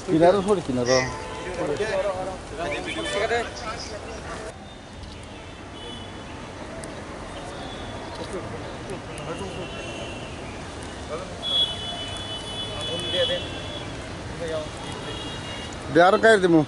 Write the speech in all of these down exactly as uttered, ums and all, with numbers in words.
Kinaro sori kinaro. Biar kair dimu.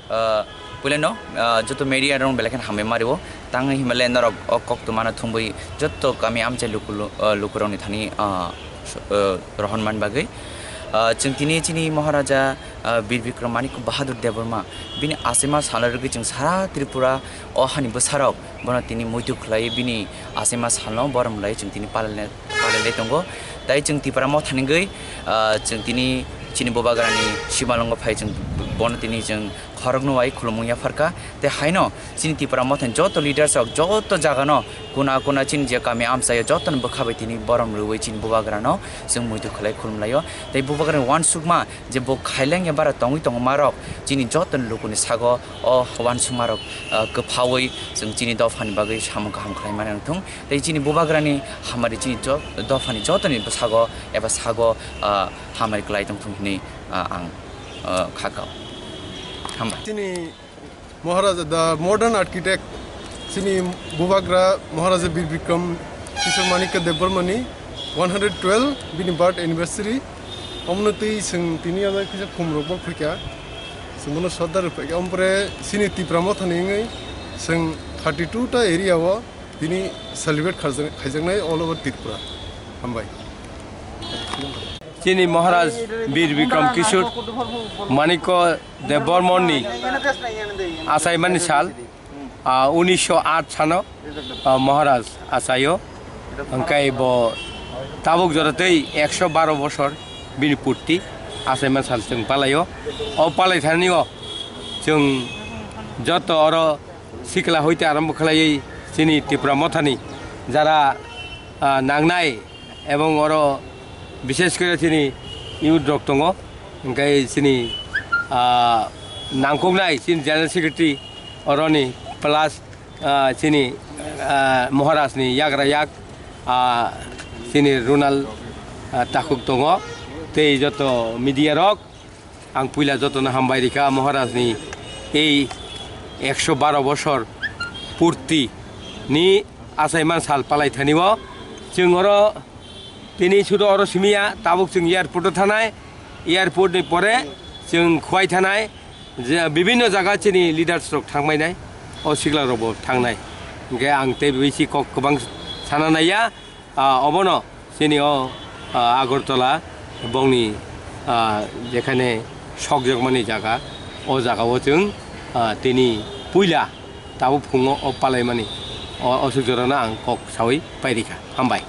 Ah, puilano, ah, joto media rok belai kheno hambai mario. Tang Himalaya norok o kok twmano thumwi joto kami amchai luku, ah, lukurokni thani, ah, s-, ah, rohorna bagwi. Ah, chwng tini chini Maharaja, ah, Bir Bikram Manik Bahadur Debbarma bini achaima salno rwgwi chwng sara Tripura o hani bwsarok bono tini muitu khlai bini achaima salno borom lai chwng tini palai palai lai tongo. Tai chwng Tipra Motha ni gwi, ah, chwng tini chini bubagrani simalwngo phai chwng bono tini chwng khoroknwi khulumung yapharkha. Tai haino chini Tipra Mothani joto leaders rok joto jagano kuna kuna chini je kami amchaio jotoni bwkha bai tini borom rwwi chini bubagrano chwng muitu khlai khulumlaio. Tai bubagrani uansukma je bo khaileng ya bara tongwi tongmarok chini jotoni lukuni sago o uansukmarok, ah, kwphaui chwng chini dophani bagwi samung kaham khlai mani wngthung. Tei chini bubagrani hamari chini jo-, dophani jotoni bwsago eba sago, ah, hamari kwlai tongthung hinwi, ah, ang, ah, kha kao. Hambai. Chini Maharaja, the modern architect, chini bubagra Maharaja Bir Bikram Kishore Manikya Debbarmani one hundred twelve bini birth anniversary. Omono twi chwng tini ano kisa khumrok bo phaikha. Chwng bono sodda rwphaikha. Ompore chini Tipra Mothani wngwi chwng thirty two ta area o tini celebrate khaijak-, khaijaknai all over Tripura. Hambai. Chini Maharaj Bir Bikram Kishore Manikya Debbarmani achaimani sal, ah, unisho aat sano, ah, Maharaj achaio. Hwnkhe bo tabuk jora tei ekso baro bosor bini purti achaima sal chwng palaio. O palai thani o chwng joto oro sikla hoite arombo khlaiwi chini Tipra Mothani jara, ah, nangnai ebong oro bishesh kore chini youth rok tongo, hwnkhe chini, ah, nangkuknai chini general secretary oroni plus, ah, chini, ah, Maharaj ni yagra yak, ah, chini Ronald, ah, takhuk tongo tei joto media rok. Ang puila jotono hambai rikha Maharaj ni ei ekso baro bosor purti ni achaima sal palai thani o. Chwng oro tini sudo oro simi ya, tabuk chwng airport o thanai, airport ni pore chwng Khowai thanai, je bibinno jaga chini leaders rok thangbai nai, o sikla rok bo thangnai. Hwnkhe ang tei bisi kok kwbang sana nai ya. Ah, obono chini o, ah, Agartala bongni, ah, jekhane sokjakmani jaga, o jagao chwng, ah, tini puila tabuk phungo o palaimani, o, o aswk jorano ang kok saui pairikha. Hambai.